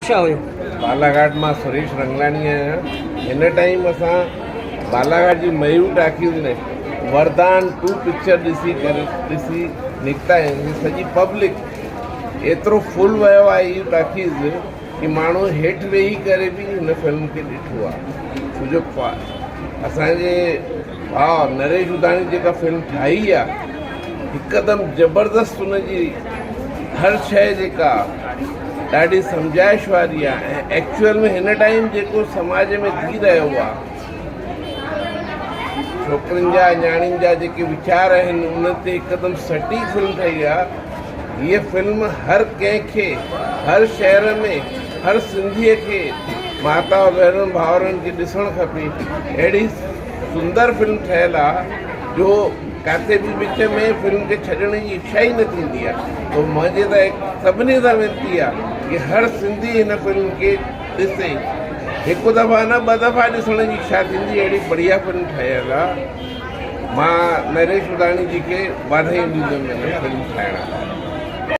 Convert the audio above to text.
ڇا هيو؟ بالاگهاٽ مان سريش رنگلاڻي آهيان هن ٽائيم اسان بالاگهاٽ جي ميور ٽاڪيز ۾ وردان ٽو پڪچر ڏسي ڪري ڏسي نڪتا آهيون هي سڄي پبلڪ ايترو فل ويو آهي هي ٽاڪيز ڪي ماڻهو هيٺ ويهي ڪري به هن فلم کي ڏٺو آهي ڇو جو اسانجي ڀاء نريش اڌاڻي جيڪا فلم ٺاهي آ هڪدم زبردست ان جي هر شيء جيڪا ڏاڍي سمجھائش واري آ ۽ ايڪچوئل ۾ هن ٽائيم جيڪو سماج ۾ ٿي رهيو آ ڇوڪرين جا نياڻين جا جيڪي ويچار آهن ان تي هڪدم سٽيڪ فلم ٺهي آ. هيء فلم هر ڪنهن کي، هر شهر ۾ هر سنڌيء کي، ماتا ڀينرن ڀائرن کي ڏسڻ کپي. اهڙي سندر فلم ٺهيل آ جو ڪاٿي به وچ ۾ فلم کي ڇڏڻ جي اڇا ئي نه ٿيندي آ. تو منهنجي ته سڀني سان وينتي آ ڪي هر سنڌي هن فلم کي ڏسي. هڪ دفعا نه ٻه دفعا ڏسڻ جي اڇا ٿيندي اهڙي بڙيا فلم ٺهيل آ. مان نريش اڏاڻي جي کي واڌايون ڏيندم هن فلم ٺاهڻ لاء.